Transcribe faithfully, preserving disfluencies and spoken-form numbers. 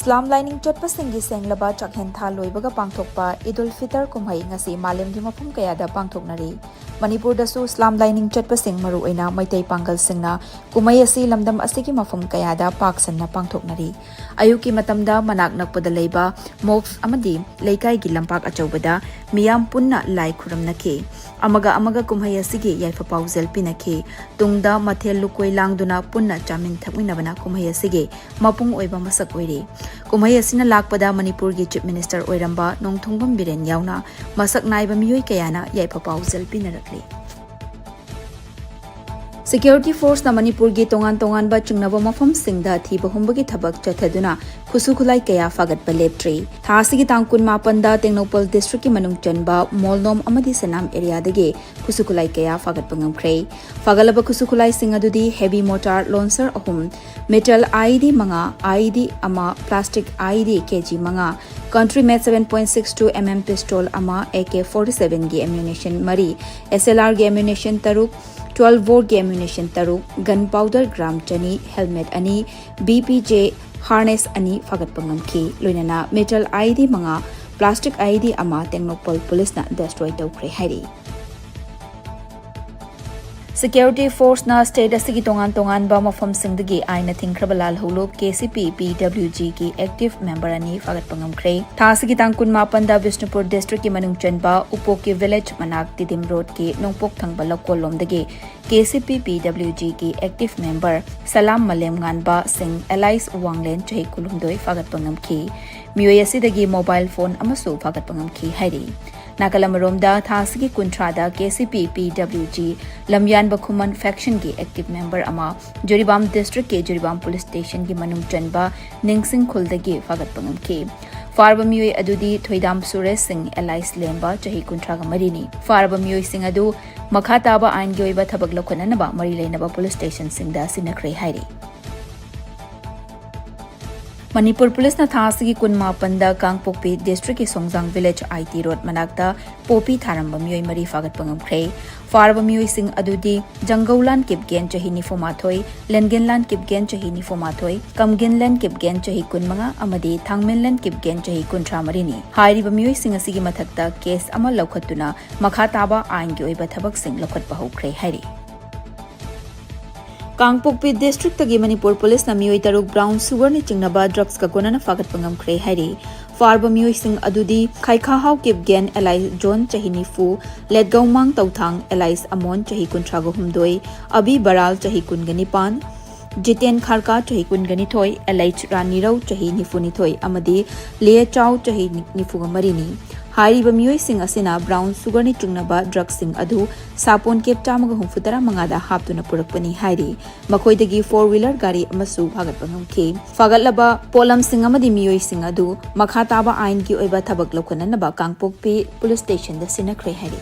ꯏꯁꯂꯥꯝ ꯂꯥꯏꯅꯤꯡ ꯆꯠꯄꯁꯤꯡꯒꯤ ꯁꯦꯡꯂꯕ ꯆꯥꯛꯍꯦꯟ ꯊꯥ ꯂꯣꯏꯕꯒ ꯄꯥꯡꯊꯣꯛꯄ ꯏꯗꯨꯜ ꯐꯤꯇꯔ ꯀꯨꯝꯍꯩ ꯉꯁꯤ ꯃꯥꯂꯦꯝꯒꯤ ꯃꯐꯝ ꯀꯌꯥꯗ ꯄꯥꯡꯊꯣꯛꯅꯔꯤ꯫ ꯃꯅꯤꯄꯨꯔꯗꯁꯨ ꯏꯁꯂꯥꯝ ꯂꯥꯏꯅꯤꯡ ꯆꯠꯄꯁꯤꯡ, ꯃꯔꯨꯑꯣꯏꯅ ꯃꯩꯇꯩ ꯄꯥꯡꯒꯜꯁꯤꯡꯅ, ꯀꯨꯝꯍꯩ ꯑꯁꯤ ꯂꯝꯗꯝ ꯑꯁꯤꯒꯤ ꯃꯐꯝ ꯀꯌꯥꯗ ꯄꯥꯛ ꯁꯟꯅ ꯄꯥꯡꯊꯣꯛꯅꯔꯤ꯫ ꯑꯌꯨꯛꯀꯤ ꯃꯇꯝꯗ ꯃꯅꯥꯛ ꯅꯛꯄꯗ ꯂꯩꯕ ꯃꯣꯛꯁ ꯑꯃꯗꯤ ꯂꯩꯀꯥꯏꯒꯤ ꯂꯝꯄꯥꯛ ꯑꯆꯧꯕꯗ ꯃꯤꯌꯥꯝ ꯄꯨꯟꯅ ꯂꯥꯏ ꯈꯨꯔꯨꯝꯅꯈꯤ꯫ ꯑꯃꯒ ꯑꯃꯒ ꯀꯨꯝꯍꯩ ꯑꯁꯤꯒꯤ ꯌꯥꯏꯐ ꯄꯥꯎꯖꯦꯜ ꯄꯤꯅꯈꯤ꯫ ꯇꯨꯡꯗ ꯃꯊꯦꯜ ꯂꯨꯀꯣꯏ ꯂꯥꯡꯗꯨꯅ ꯄꯨꯟꯅ ꯆꯥꯃꯤꯟ ꯊꯛꯃꯤꯟꯅꯕꯅ ꯀꯨꯝꯍꯩ ꯑꯁꯤꯒꯤ ꯃꯄꯨꯡ ꯑꯣꯏꯕ ꯃꯁꯛ ꯑꯣꯏꯔꯤ꯫ ꯀꯨꯝꯍꯩ ꯑꯁꯤꯅ ꯂꯥꯛꯄꯗ ꯃꯅꯤꯄꯨꯔꯒꯤ Chief Minister ꯑꯣꯏꯔꯝꯕ ꯅꯣꯡꯊꯣꯡꯕꯝ ꯕꯤꯔꯦꯟ ꯌꯥꯎꯅ ꯃꯁꯛ ꯅꯥꯏꯕ ꯃꯤꯑꯣꯏ ꯀꯌꯥꯅ ꯌꯥꯏꯐ ꯄꯥꯎꯖꯦꯜ ꯄꯤꯅꯔꯛꯂꯤ꯫ Security Forceꯅ ꯃꯅꯤꯄꯨꯔꯒꯤ ꯇꯣꯉꯥꯟ ꯇꯣꯉꯥꯟꯕ ꯆꯤꯡꯅꯕ ꯃꯐꯝꯁꯤꯡꯗ ꯊꯤꯕ ꯍꯨꯝꯕꯒꯤ ꯊꯕꯛ ꯆꯠꯊꯗꯨꯅ ꯈꯨꯠꯁꯨ ꯈꯨꯠꯂꯥꯏ ꯀꯌꯥ ꯐꯥꯒꯠꯄ ꯂꯦꯞꯇ꯭ꯔꯤ꯫ ꯊꯥ ꯑꯁꯤꯒꯤ ꯇꯥꯡ ꯀꯨꯟꯃꯥꯄꯟꯗ ꯇꯦꯡꯅꯧꯄꯜ districtꯀꯤ ꯃꯅꯨꯡ ꯆꯟꯕ ꯃꯣꯜꯅꯣꯝ ꯑꯃꯗꯤ ꯁꯅꯥꯝ areaꯗꯒꯤ ꯈꯨꯠꯁꯨ ꯈꯨꯠꯂꯥꯏ ꯀꯌꯥ ꯐꯥꯒꯠꯄ ꯉꯝꯈ꯭ꯔꯦ꯫ ꯐꯥꯒꯠꯂꯕ ꯈꯨꯠꯁꯨ ꯈꯨꯠꯂꯥꯏꯁꯤꯡ ꯑꯗꯨꯗꯤ heavy mortar launcher ꯑꯍꯨꯝ, metal IED ꯃꯉꯥ, IED ꯑꯃ, plastic IED KG ꯃꯉꯥ, country made seven point six two MM pistol ꯑꯃ, AK forty sevenꯒꯤ ammunition ꯃꯔꯤ, SLRꯒꯤ ammunition ꯇꯔꯨꯛ, twelve boreꯒꯤ ammunition ꯇꯔꯨꯛ, gun powder gram ꯆꯅꯤ, helmet ꯑꯅꯤ, BPJ harness ꯑꯅꯤ ꯐꯥꯒꯠꯄ ꯉꯝꯈꯤ꯫ ꯂꯣꯏꯅꯅ metal IED ꯃꯉꯥ, plastic IED ꯑꯃ ꯇꯦꯡꯅꯧꯄꯜ ꯄꯨꯂꯤꯁꯅ destroy ꯇꯧꯈ꯭ꯔꯦ ꯍꯥꯏꯔꯤ꯫ Security Forceꯅ state ꯑꯁꯤꯒꯤ ꯇꯣꯉꯥꯟ ꯇꯣꯉꯥꯟꯕ ꯃꯐꯝꯁꯤꯡꯗꯒꯤ ꯑꯥꯏꯟꯅ ꯊꯤꯡꯈ꯭ꯔꯕ ꯂꯥꯜꯍꯧꯂꯨꯞ KCP PWGꯒꯤ active member ꯑꯅꯤ ꯐꯥꯒꯠꯄ ꯉꯝꯈ꯭ꯔꯦ꯫ ꯊꯥ ꯑꯁꯤꯒꯤ ꯇꯥꯡ ꯀꯨꯟꯃꯥꯄꯟꯗ ꯕꯤꯁꯅꯨꯄꯨꯔ districtꯀꯤ ꯃꯅꯨꯡ ꯆꯟꯕ ꯎꯄꯣꯛꯀꯤ village ꯃꯅꯥꯛ ꯇꯤꯗꯤꯝ roadꯀꯤ ꯅꯣꯡꯄꯣꯛ ꯊꯪꯕ ꯂꯧꯀꯣꯜꯂꯣꯝꯗꯒꯤ KCP PWGꯒꯤ active member ꯁꯂꯥꯝ ꯃꯂꯦꯝꯉꯥꯟꯕ ꯁꯤꯡ alias ꯋꯥꯡꯂꯦꯟ ꯆꯍꯤ ꯀꯨꯟꯍꯨꯝꯗꯣꯏ ꯐꯥꯒꯠꯄ ꯉꯝꯈꯤ꯫ ꯃꯤꯑꯣꯏ ꯑꯁꯤꯗꯒꯤ mobile phone ꯑꯃꯁꯨ ꯐꯥꯒꯠꯄ ꯉꯝꯈꯤ ꯍꯥꯏꯔꯤ꯫ ꯅꯥꯀꯜ ꯑꯃꯔꯣꯝꯗ, ꯊꯥ ꯑꯁꯤꯒꯤ ꯀꯨꯟꯊ꯭ꯔꯥꯗ KCP PWG ꯂꯝꯌꯥꯟꯕ ꯈꯨꯃꯟ factionꯒꯤ active member ꯑꯃ ꯖꯤꯔꯤꯕꯥꯝ districtꯀꯤ ꯖꯤꯔꯤꯕꯥꯝ police stationꯒꯤ ꯃꯅꯨꯡ ꯆꯟꯕ ꯅꯤꯡꯁꯤꯡ ꯈꯨꯜꯗꯒꯤ ꯐꯥꯒꯠꯄ ꯉꯝꯈꯤ꯫ ꯐꯥꯔꯕ ꯃꯤꯑꯣꯏ ꯑꯗꯨꯗꯤ ꯊꯣꯏꯗꯥꯝ ꯁꯨꯔꯦꯁ ꯁꯤꯡ alias ꯂꯦꯝꯕ ꯆꯍꯤ ꯀꯨꯟꯊ꯭ꯔꯥꯒ ꯃꯔꯤꯅꯤ꯫ ꯐꯥꯔꯕ ꯃꯤꯑꯣꯏꯁꯤꯡ ꯑꯗꯨ ꯃꯈꯥ ꯇꯥꯕ ꯑꯥꯏꯟꯒꯤ ꯑꯣꯏꯕ ꯊꯕꯛ ꯂꯧꯈꯠꯅꯅꯕ ꯃꯔꯤ ꯂꯩꯅꯕ police stationꯁꯤꯡꯗ ꯁꯤꯟꯅꯈ꯭ꯔꯦ ꯍꯥꯏꯔꯤ꯫ ꯃꯅꯤꯄꯨꯔ ꯄꯨꯂꯤꯁꯅ ꯊꯥ ꯑꯁꯤꯒꯤ ꯀꯨꯟꯃꯥꯄꯟꯗ ꯀꯥꯡꯄꯣꯛꯄꯤ ꯗꯤꯁꯇ꯭ꯔꯤꯛꯀꯤ ꯁꯣꯡꯖꯥꯡ ꯚꯤꯂꯦꯖ ꯑꯥꯏ ꯇꯤ ꯔꯣꯗ ꯃꯅꯥꯛꯇ ꯄꯣꯄꯤ ꯊꯥꯔꯝꯕ ꯃꯤꯑꯣꯏ ꯃꯔꯤ ꯐꯥꯒꯠꯄ ꯉꯝꯈ꯭ꯔꯦ꯫ ꯐꯥꯔꯕ ꯃꯤꯑꯣꯏꯁꯤꯡ ꯑꯗꯨꯗꯤ ꯖꯪꯒꯧꯂꯥꯟ ꯀꯤꯞꯒꯦꯟ, ꯆꯍꯤ ꯅꯤꯐꯨ ꯃꯥꯊꯣꯏ, ꯂꯦꯟꯒꯦꯟꯂꯥꯟ ꯀꯤꯞꯒꯦꯟ, ꯆꯍꯤ ꯅꯤꯐꯨ ꯃꯥꯊꯣꯏ, ꯀꯝꯒꯦꯟꯂꯦꯟ ꯀꯤꯞꯒꯦꯟ, ꯆꯍꯤ ꯀꯨꯟꯃꯉꯥ, ꯑꯃꯗꯤ ꯊꯥꯡꯃꯦꯟꯂꯦꯟ ꯀꯤꯞꯒꯦꯟ, ꯆꯍꯤ ꯀꯨꯟꯊ꯭ꯔꯥ ꯃꯔꯤꯅꯤ꯫ ꯍꯥꯏꯔꯤꯕ ꯃꯤꯑꯣꯏꯁꯤꯡ ꯑꯁꯤꯒꯤ ꯃꯊꯛꯇ ꯀꯦꯁ ꯑꯃ ꯂꯧꯈꯠꯇꯨꯅ ꯃꯈꯥ ꯇꯥꯕ ꯑꯥꯏꯟꯒꯤ ꯑꯣꯏꯕ ꯊꯕꯛꯁꯤꯡ ꯂꯧꯈꯠꯄ ꯍꯧꯈ꯭ꯔꯦ ꯍꯥꯏꯔꯤ꯫ ꯀꯥꯡꯄꯣꯛꯄꯤ ꯗꯤꯁꯇ꯭ꯔꯤꯛꯇꯒꯤ ꯃꯅꯤꯄꯨꯔ ꯄꯨꯂꯤꯁꯅ ꯃꯤꯑꯣꯏ ꯇꯔꯨꯛ ꯕ꯭ꯔꯥꯎꯟ ꯁꯨꯒꯔꯅ ꯆꯤꯡꯅꯕ ꯗ꯭ꯔꯒꯁꯀ ꯀꯣꯟꯅꯅ ꯐꯥꯒꯠꯄ ꯉꯝꯈ꯭ꯔꯦ ꯍꯥꯏꯔꯤ꯫ ꯐꯥꯔꯕ ꯃꯤꯑꯣꯏꯁꯤꯡ ꯑꯗꯨꯗꯤ ꯈꯥꯏꯈꯥꯍꯥꯎ ꯀꯤꯞꯒꯦꯟ ꯑꯦꯂꯥꯏꯁ ꯖꯣꯟ, ꯆꯍꯤ ꯅꯤꯐꯨ, ꯂꯦꯠꯒꯧꯃꯥꯡ ꯇꯧꯊꯥꯡ ꯑꯦꯂꯥꯏꯁ ꯑꯃꯣꯟ, ꯆꯍꯤ ꯀꯨꯟꯊ꯭ꯔꯥꯒ ꯍꯨꯝꯗꯣꯏ, ꯑꯕꯤ ꯕꯔꯥꯜ, ꯆꯍꯤ ꯀꯨꯟꯒ ꯅꯤꯄꯥꯟ, ꯖꯤꯇꯦꯟ ꯈꯥꯔꯀꯥ, ꯆꯍꯤ ꯀꯨꯟꯒ ꯅꯤꯊꯣꯏ, ꯑꯦꯂꯥꯏꯁ ꯔꯥꯅꯤꯔꯧ, ꯆꯍꯤ ꯅꯤꯐꯨ ꯅꯤꯊꯣꯏ, ꯑꯃꯗꯤ ꯂꯤꯌꯦ ꯆꯥꯎ, ꯆꯍꯤ ꯅꯤꯐꯨꯒ ꯃꯔꯤꯅꯤ꯫ ꯍꯥꯏꯔꯤꯕ ꯃꯤꯑꯣꯏꯁꯤꯡ ꯑꯁꯤꯅ ꯕ꯭ꯔꯥꯎꯟ ꯁꯨꯒꯔꯅ ꯆꯤꯡꯅꯕ ꯗ꯭ꯔꯒꯁꯤꯡ ꯑꯗꯨ ꯁꯥꯄꯣꯟ ꯀꯦꯞ ꯆꯥꯝꯃꯒ ꯍꯨꯝꯐꯨ ꯇꯔꯥ ꯃꯉꯥꯗ ꯍꯥꯞꯇꯨꯅ ꯄꯨꯔꯛꯄꯅꯤ ꯍꯥꯏꯔꯤ꯫ ꯃꯈꯣꯏꯗꯒꯤ ꯐꯣꯔ ꯋꯤꯂꯔ ꯒꯥꯔꯤ ꯑꯃꯁꯨ ꯐꯥꯒꯠꯄ ꯉꯝꯈꯤ꯫ ꯐꯥꯒꯠꯂꯕ ꯄꯣꯠꯂꯝꯁꯤꯡ ꯑꯃꯗꯤ ꯃꯤꯑꯣꯏꯁꯤꯡ ꯑꯗꯨ ꯃꯈꯥ ꯇꯥꯕ ꯑꯥꯏꯟꯒꯤ ꯑꯣꯏꯕ ꯊꯕꯛ ꯂꯧꯈꯠꯅꯅꯕ ꯀꯥꯡꯄꯣꯛꯄꯤ ꯄꯨꯂꯤꯁ ꯁ꯭ꯇꯦꯁꯟꯗ ꯁꯤꯟꯅꯈ꯭ꯔꯦ ꯍꯥꯏꯔꯤ꯫